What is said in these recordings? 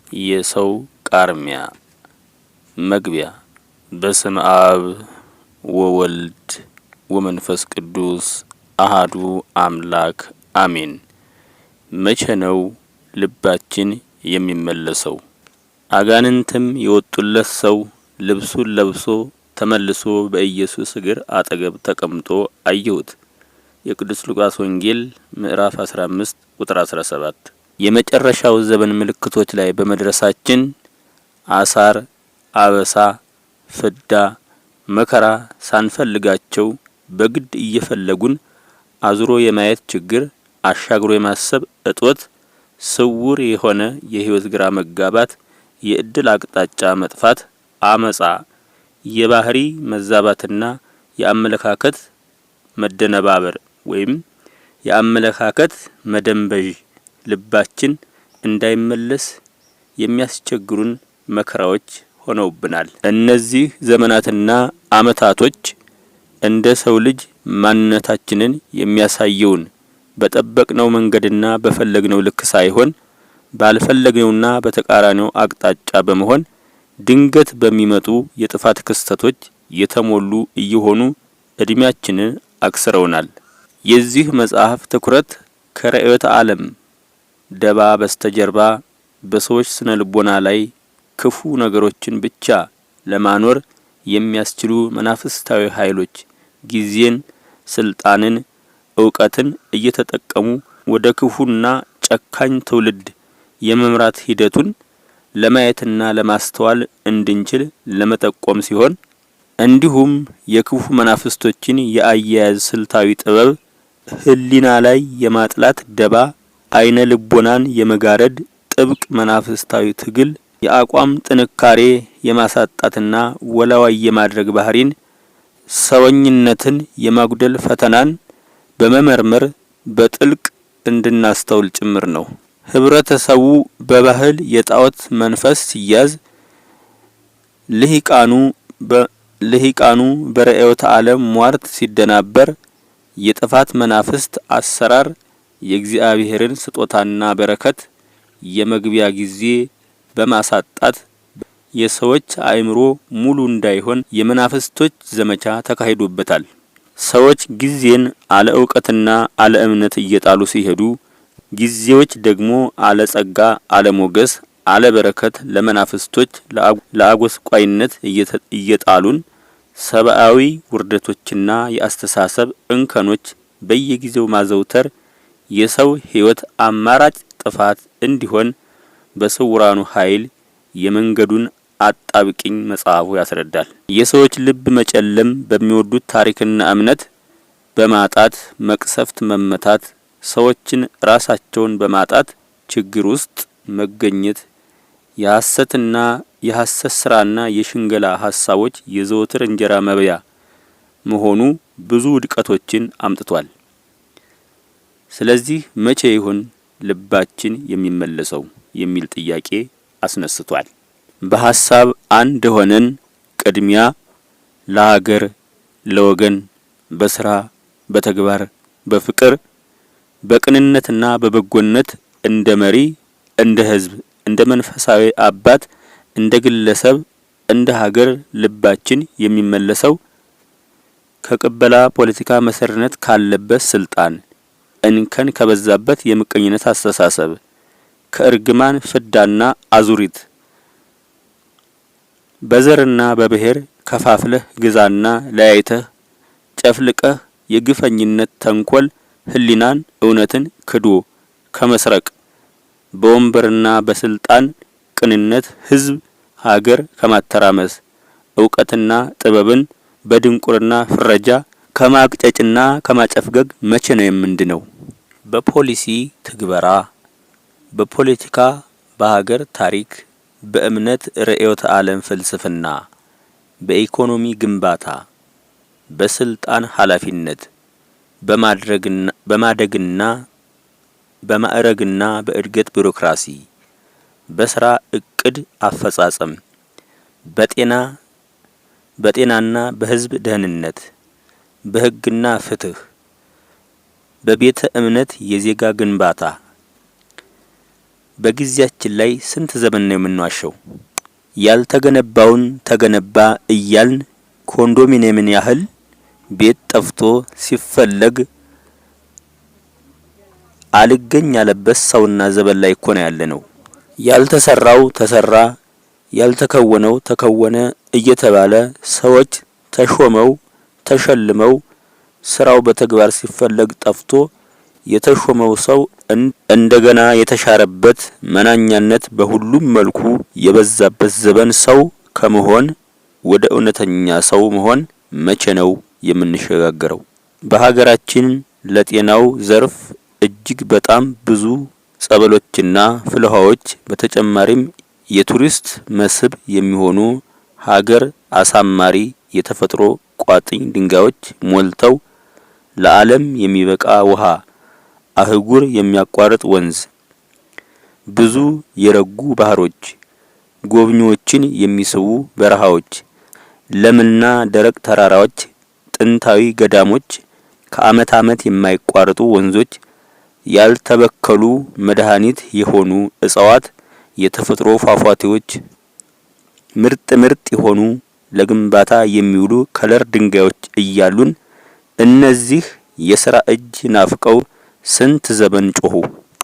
የሰው ቃርሚያ። መግቢያ። በስመ አብ ወወልድ ወመንፈስ ቅዱስ አሃዱ አምላክ አሜን። መቼ ነው ልባችን የሚመለሰው? አጋንንትም የወጡለት ሰው ልብሱን ለብሶ ተመልሶ በኢየሱስ እግር አጠገብ ተቀምጦ አየሁት። የቅዱስ ሉቃስ ወንጌል ምዕራፍ 15 ቁጥር 17። የመጨረሻው ዘመን ምልክቶች ላይ በመድረሳችን አሳር፣ አበሳ፣ ፍዳ፣ መከራ ሳንፈልጋቸው በግድ እየፈለጉን አዙሮ የማየት ችግር፣ አሻግሮ የማሰብ እጦት፣ ስውር የሆነ የህይወት ግራ መጋባት፣ የእድል አቅጣጫ መጥፋት፣ አመጻ፣ የባህሪ መዛባትና የአመለካከት መደነባበር ወይም የአመለካከት መደንበዥ ልባችን እንዳይመለስ የሚያስቸግሩን መከራዎች ሆነውብናል። እነዚህ ዘመናትና አመታቶች እንደ ሰው ልጅ ማንነታችንን የሚያሳየውን በጠበቅነው መንገድና በፈለግነው ልክ ሳይሆን ባልፈለግነውና በተቃራኒው አቅጣጫ በመሆን ድንገት በሚመጡ የጥፋት ክስተቶች የተሞሉ እየሆኑ እድሜያችንን አክስረውናል። የዚህ መጽሐፍ ትኩረት ከርዕዮተ ዓለም ደባ በስተጀርባ በሰዎች ስነ ልቦና ላይ ክፉ ነገሮችን ብቻ ለማኖር የሚያስችሉ መናፍስታዊ ኃይሎች ጊዜን፣ ስልጣንን፣ እውቀትን እየተጠቀሙ ወደ ክፉና ጨካኝ ትውልድ የመምራት ሂደቱን ለማየትና ለማስተዋል እንድንችል ለመጠቆም ሲሆን፣ እንዲሁም የክፉ መናፍስቶችን የአያያዝ ስልታዊ ጥበብ፣ ሕሊና ላይ የማጥላት ደባ፣ አይነ ልቦናን የመጋረድ ጥብቅ መናፍስታዊ ትግል፣ የአቋም ጥንካሬ የማሳጣትና ወላዋይ የማድረግ ባህሪን፣ ሰውኝነትን የማጉደል ፈተናን በመመርመር በጥልቅ እንድናስተውል ጭምር ነው። ህብረተሰቡ በባህል የጣዖት መንፈስ ሲያዝ፣ ልሂቃኑ በርዕዮተ ዓለም ሟርት ሲደናበር፣ የጥፋት መናፍስት አሰራር የእግዚአብሔርን ስጦታና በረከት የመግቢያ ጊዜ በማሳጣት የሰዎች አእምሮ ሙሉ እንዳይሆን የመናፍስቶች ዘመቻ ተካሂዶበታል። ሰዎች ጊዜን አለ እውቀትና አለ እምነት እየጣሉ ሲሄዱ፣ ጊዜዎች ደግሞ አለ ጸጋ፣ አለ ሞገስ፣ አለ በረከት ለመናፍስቶች ለአጎስቋይነት እየጣሉን ሰብአዊ ውርደቶችና የአስተሳሰብ እንከኖች በየጊዜው ማዘውተር የሰው ሕይወት አማራጭ ጥፋት እንዲሆን በስውራኑ ኃይል የመንገዱን አጣብቂኝ መጽሐፉ ያስረዳል። የሰዎች ልብ መጨለም፣ በሚወዱት ታሪክና እምነት በማጣት መቅሰፍት መመታት፣ ሰዎችን ራሳቸውን በማጣት ችግር ውስጥ መገኘት፣ የሐሰትና የሐሰት ስራና የሽንገላ ሀሳቦች የዘወትር እንጀራ መብያ መሆኑ ብዙ ውድቀቶችን አምጥቷል። ስለዚህ መቼ ይሆን ልባችን የሚመለሰው የሚል ጥያቄ አስነስቷል። በሀሳብ አንድ ሆነን ቅድሚያ ለሀገር ለወገን በስራ በተግባር በፍቅር በቅንነትና በበጎነት እንደ መሪ፣ እንደ ህዝብ፣ እንደ መንፈሳዊ አባት፣ እንደ ግለሰብ፣ እንደ ሀገር ልባችን የሚመለሰው ከቅበላ ፖለቲካ መሰሪነት ካለበት ስልጣን፣ እንከን ከበዛበት የምቀኝነት አስተሳሰብ፣ ከእርግማን ፍዳና አዙሪት፣ በዘርና በብሔር ከፋፍለህ ግዛና ለያይተህ ጨፍልቀህ የግፈኝነት ተንኮል ህሊናን እውነትን ክዶ ከመስረቅ፣ በወንበርና በስልጣን ቅንነት ህዝብ ሀገር ከማተራመስ፣ እውቀትና ጥበብን በድንቁርና ፍረጃ ከማቅጨጭና ከማጨፍገግ መቼ ነው የምንድነው? በፖሊሲ ትግበራ፣ በፖለቲካ፣ በሀገር ታሪክ፣ በእምነት ርዕዮተ ዓለም ፍልስፍና፣ በኢኮኖሚ ግንባታ፣ በስልጣን ኃላፊነት፣ በማደግና በማዕረግና በእድገት ቢሮክራሲ፣ በስራ እቅድ አፈጻጸም፣ በጤናና በህዝብ ደህንነት፣ በህግና ፍትህ፣ በቤተ እምነት የዜጋ ግንባታ፣ በጊዜያችን ላይ ስንት ዘመን ነው የምንዋሸው? ያልተገነባውን ተገነባ እያልን ኮንዶሚኒየምን ያህል ቤት ጠፍቶ ሲፈለግ አልገኝ ያለበት ሰውና ዘበን ላይ እኮ ነው ያለነው። ያልተሰራው ተሰራ፣ ያልተከወነው ተከወነ እየተባለ ሰዎች ተሾመው ተሸልመው ስራው በተግባር ሲፈለግ ጠፍቶ የተሾመው ሰው እንደገና የተሻረበት፣ መናኛነት በሁሉም መልኩ የበዛበት ዘበን ሰው ከመሆን ወደ እውነተኛ ሰው መሆን መቼ ነው የምንሸጋገረው? በሀገራችን ለጤናው ዘርፍ እጅግ በጣም ብዙ ጸበሎችና ፍልውሀዎች በተጨማሪም የቱሪስት መስህብ የሚሆኑ ሀገር አሳማሪ የተፈጥሮ ቋጥኝ ድንጋዮች ሞልተው፣ ለዓለም የሚበቃ ውሀ፣ አህጉር የሚያቋርጥ ወንዝ፣ ብዙ የረጉ ባህሮች፣ ጎብኝዎችን የሚስቡ በረሃዎች፣ ለምና ደረቅ ተራራዎች፣ ጥንታዊ ገዳሞች፣ ከአመት አመት የማይቋረጡ ወንዞች፣ ያልተበከሉ መድሀኒት የሆኑ እጽዋት፣ የተፈጥሮ ፏፏቴዎች፣ ምርጥ ምርጥ የሆኑ ለግንባታ የሚውሉ ከለር ድንጋዮች እያሉን እነዚህ የስራ እጅ ናፍቀው ስንት ዘመን ጮሁ?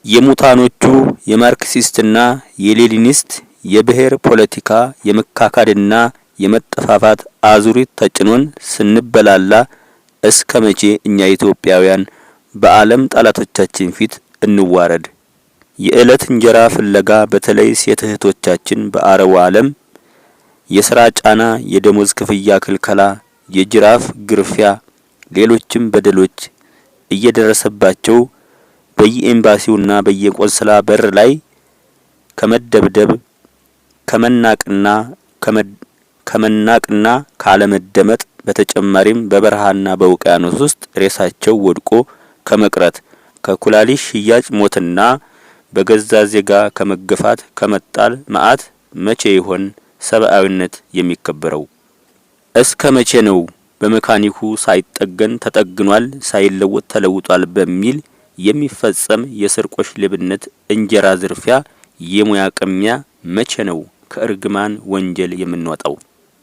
የሙታኖቹ የማርክሲስትና የሌኒኒስት የብሄር ፖለቲካ የመካካድና የመጠፋፋት አዙሪት ተጭኖን ስንበላላ እስከመቼ እኛ ኢትዮጵያውያን በአለም ጠላቶቻችን ፊት እንዋረድ? የእለት እንጀራ ፍለጋ በተለይ ሴት እህቶቻችን በአረቡ አለም የስራ ጫና፣ የደሞዝ ክፍያ ክልከላ፣ የጅራፍ ግርፊያ፣ ሌሎችም በደሎች እየደረሰባቸው በየኤምባሲውና በየቆንስላ በር ላይ ከመደብደብ፣ ከመናቅና ካለመደመጥ በተጨማሪም በበረሃና በውቅያኖስ ውስጥ ሬሳቸው ወድቆ ከመቅረት፣ ከኩላሊት ሽያጭ ሞትና በገዛ ዜጋ ከመገፋት ከመጣል መአት መቼ ይሆን ሰብአዊነት የሚከበረው? እስከ መቼ ነው በመካኒኩ ሳይጠገን ተጠግኗል፣ ሳይለወጥ ተለውጧል በሚል የሚፈጸም የስርቆሽ ሌብነት፣ እንጀራ ዝርፊያ፣ የሙያ ቅሚያ? መቼ ነው ከእርግማን ወንጀል የምንወጣው?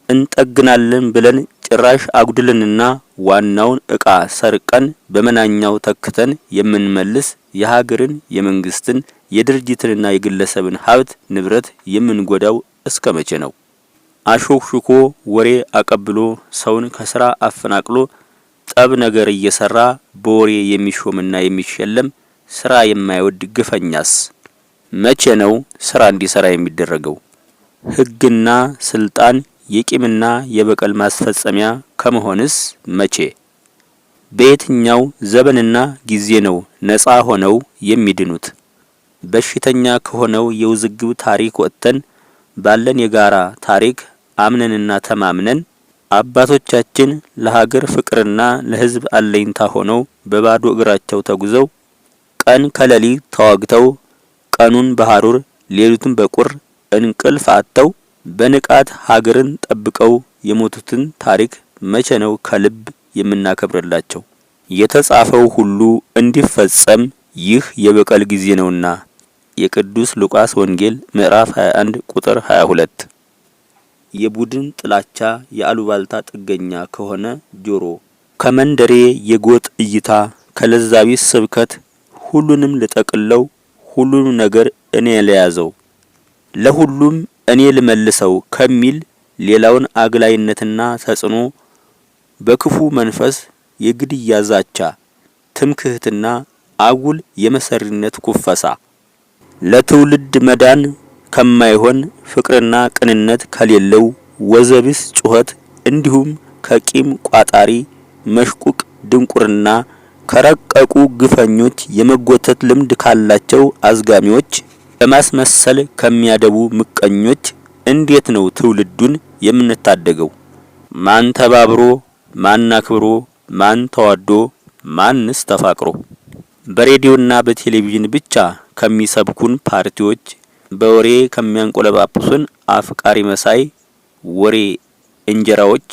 እንጠግናለን ብለን ጭራሽ አጉድለንና ዋናውን እቃ ሰርቀን በመናኛው ተክተን የምንመልስ፣ የሀገርን፣ የመንግስትን፣ የድርጅትንና የግለሰብን ሀብት ንብረት የምንጎዳው እስከ መቼ ነው? አሾክሹኮ ወሬ አቀብሎ ሰውን ከስራ አፈናቅሎ ጠብ ነገር እየሰራ በወሬ የሚሾምና የሚሸለም ስራ የማይወድ ግፈኛስ መቼ ነው ስራ እንዲሰራ የሚደረገው? ህግና ስልጣን የቂምና የበቀል ማስፈጸሚያ ከመሆንስ መቼ? በየትኛው ዘመንና ጊዜ ነው ነጻ ሆነው የሚድኑት? በሽተኛ ከሆነው የውዝግብ ታሪክ ወጥተን ባለን የጋራ ታሪክ አምነንና ተማምነን አባቶቻችን ለሀገር ፍቅርና ለህዝብ አለኝታ ሆነው በባዶ እግራቸው ተጉዘው፣ ቀን ከሌሊት ተዋግተው፣ ቀኑን በሀሩር ሌሊቱን በቁር እንቅልፍ አጥተው በንቃት ሀገርን ጠብቀው የሞቱትን ታሪክ መቼ ነው ከልብ የምናከብርላቸው? የተጻፈው ሁሉ እንዲፈጸም ይህ የበቀል ጊዜ ነውና። የቅዱስ ሉቃስ ወንጌል ምዕራፍ 21 ቁጥር 22። የቡድን ጥላቻ የአሉባልታ ጥገኛ ከሆነ ጆሮ፣ ከመንደሬ የጎጥ እይታ፣ ከለዛቢስ ስብከት፣ ሁሉንም ልጠቅልለው፣ ሁሉንም ነገር እኔ ልያዘው፣ ለሁሉም እኔ ልመልሰው ከሚል ሌላውን አግላይነትና ተጽዕኖ፣ በክፉ መንፈስ የግድያ ዛቻ፣ ትምክህትና አጉል የመሰሪነት ኩፈሳ፣ ለትውልድ መዳን ከማይሆን ፍቅርና ቅንነት ከሌለው ወዘቢስ ጩኸት፣ እንዲሁም ከቂም ቋጣሪ መሽቁቅ ድንቁርና፣ ከረቀቁ ግፈኞች የመጎተት ልምድ ካላቸው አዝጋሚዎች፣ ለማስመሰል ከሚያደቡ ምቀኞች እንዴት ነው ትውልዱን የምንታደገው? ማን ተባብሮ፣ ማን አክብሮ፣ ማን ተዋዶ፣ ማንስ ተፋቅሮ? በሬዲዮና በቴሌቪዥን ብቻ ከሚሰብኩን ፓርቲዎች፣ በወሬ ከሚያንቆለጳጵሱን አፍቃሪ መሳይ ወሬ እንጀራዎች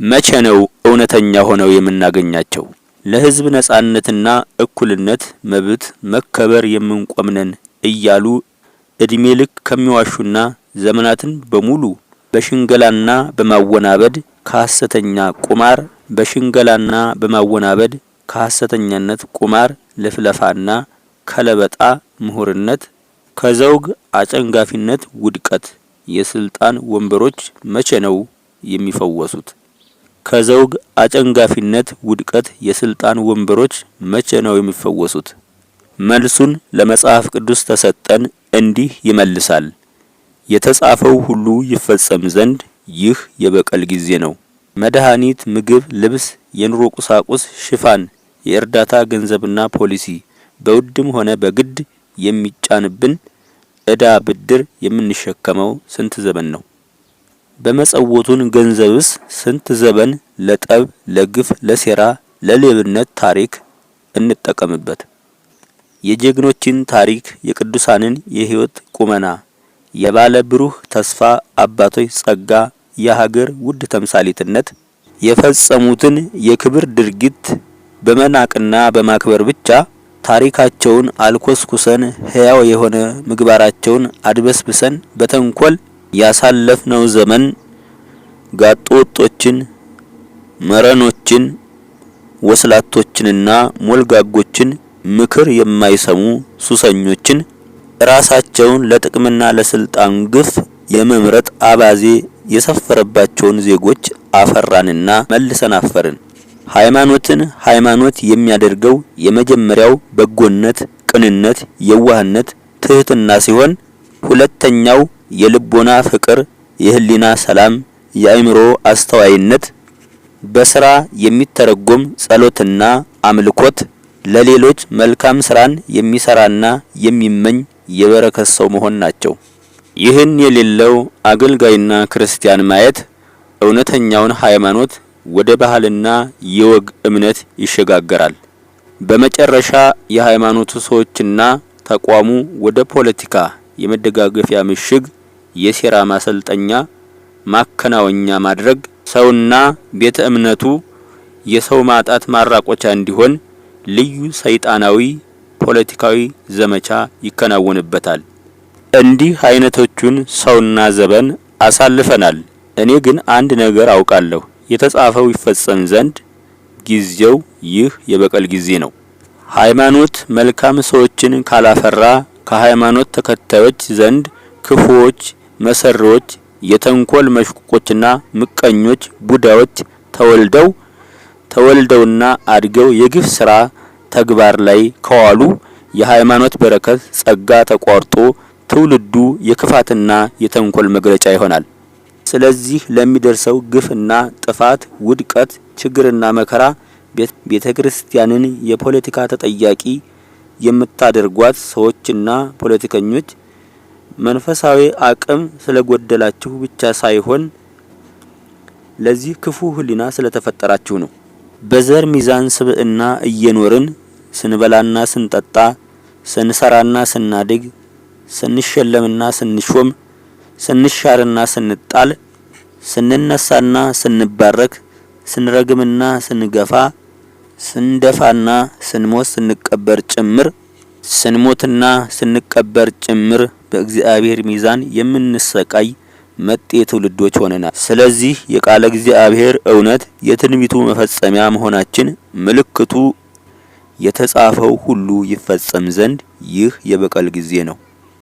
መቼ ነው እውነተኛ ሆነው የምናገኛቸው? ለህዝብ ነጻነትና እኩልነት መብት መከበር የምንቆም ነን እያሉ እድሜ ልክ ከሚዋሹና ዘመናትን በሙሉ በሽንገላና በማወናበድ ከሀሰተኛ ቁማር በሽንገላና በማወናበድ ከሀሰተኛነት ቁማር ልፍለፋና ከለበጣ ምሁርነት ከዘውግ አጨንጋፊነት ውድቀት የስልጣን ወንበሮች መቼ ነው የሚፈወሱት? ከዘውግ አጨንጋፊነት ውድቀት የስልጣን ወንበሮች መቼ ነው የሚፈወሱት? መልሱን ለመጽሐፍ ቅዱስ ተሰጠን እንዲህ ይመልሳል። የተጻፈው ሁሉ ይፈጸም ዘንድ ይህ የበቀል ጊዜ ነው። መድኃኒት፣ ምግብ፣ ልብስ፣ የኑሮ ቁሳቁስ፣ ሽፋን፣ የእርዳታ ገንዘብና ፖሊሲ በውድም ሆነ በግድ የሚጫንብን እዳ ብድር የምንሸከመው ስንት ዘመን ነው? በመጸወቱን ገንዘብስ ስንት ዘመን ለጠብ፣ ለግፍ፣ ለሴራ፣ ለሌብነት ታሪክ እንጠቀምበት? የጀግኖችን ታሪክ፣ የቅዱሳንን የህይወት ቁመና፣ የባለ ብሩህ ተስፋ አባቶች ጸጋ፣ የሀገር ውድ ተምሳሌትነት የፈጸሙትን የክብር ድርጊት በመናቅና በማክበር ብቻ ታሪካቸውን አልኮስኩሰን ህያው የሆነ ምግባራቸውን አድበስብሰን በተንኮል ያሳለፍነው ዘመን ጋጠወጦችን፣ መረኖችን፣ ወስላቶችንና ሞልጋጎችን፣ ምክር የማይሰሙ ሱሰኞችን፣ ራሳቸውን ለጥቅምና ለስልጣን ግፍ የመምረጥ አባዜ የሰፈረባቸውን ዜጎች አፈራንና መልሰን አፈርን። ሃይማኖትን ሃይማኖት የሚያደርገው የመጀመሪያው በጎነት፣ ቅንነት፣ የዋህነት፣ ትህትና ሲሆን ሁለተኛው የልቦና ፍቅር፣ የህሊና ሰላም፣ የአእምሮ አስተዋይነት፣ በስራ የሚተረጎም ጸሎትና አምልኮት፣ ለሌሎች መልካም ስራን የሚሰራና የሚመኝ የበረከት ሰው መሆን ናቸው። ይህን የሌለው አገልጋይና ክርስቲያን ማየት እውነተኛውን ሃይማኖት ወደ ባህልና የወግ እምነት ይሸጋገራል። በመጨረሻ የሃይማኖቱ ሰዎችና ተቋሙ ወደ ፖለቲካ የመደጋገፊያ ምሽግ፣ የሴራ ማሰልጠኛ ማከናወኛ ማድረግ፣ ሰውና ቤተ እምነቱ የሰው ማጣት ማራቆቻ እንዲሆን ልዩ ሰይጣናዊ ፖለቲካዊ ዘመቻ ይከናወንበታል። እንዲህ አይነቶቹን ሰውና ዘበን አሳልፈናል። እኔ ግን አንድ ነገር አውቃለሁ፣ የተጻፈው ይፈጸም ዘንድ ጊዜው ይህ የበቀል ጊዜ ነው። ሃይማኖት መልካም ሰዎችን ካላፈራ ከሃይማኖት ተከታዮች ዘንድ ክፉዎች፣ መሰሪዎች፣ የተንኮል መሽቁቆችና ምቀኞች፣ ቡዳዎች ተወልደውና አድገው የግፍ ስራ ተግባር ላይ ከዋሉ የሃይማኖት በረከት ጸጋ ተቋርጦ ትውልዱ የክፋትና የተንኮል መግለጫ ይሆናል። ስለዚህ ለሚደርሰው ግፍና ጥፋት፣ ውድቀት፣ ችግርና መከራ ቤተክርስቲያንን የፖለቲካ ተጠያቂ የምታደርጓት ሰዎችና ፖለቲከኞች መንፈሳዊ አቅም ስለጎደላችሁ ብቻ ሳይሆን ለዚህ ክፉ ሕሊና ስለተፈጠራችሁ ነው። በዘር ሚዛን ስብዕና እየኖርን ስንበላና ስንጠጣ፣ ስንሰራና ስናድግ፣ ስንሸለምና ስንሾም፣ ስንሻርና ስንጣል፣ ስንነሳና ስንባረክ፣ ስንረግምና ስንገፋ፣ ስንደፋና ስንሞት ስንቀበር ጭምር ስንሞትና ስንቀበር ጭምር በእግዚአብሔር ሚዛን የምንሰቃይ መጤ ትውልዶች ሆነናል። ስለዚህ የቃለ እግዚአብሔር እውነት የትንቢቱ መፈጸሚያ መሆናችን ምልክቱ የተጻፈው ሁሉ ይፈጸም ዘንድ ይህ የበቀል ጊዜ ነው።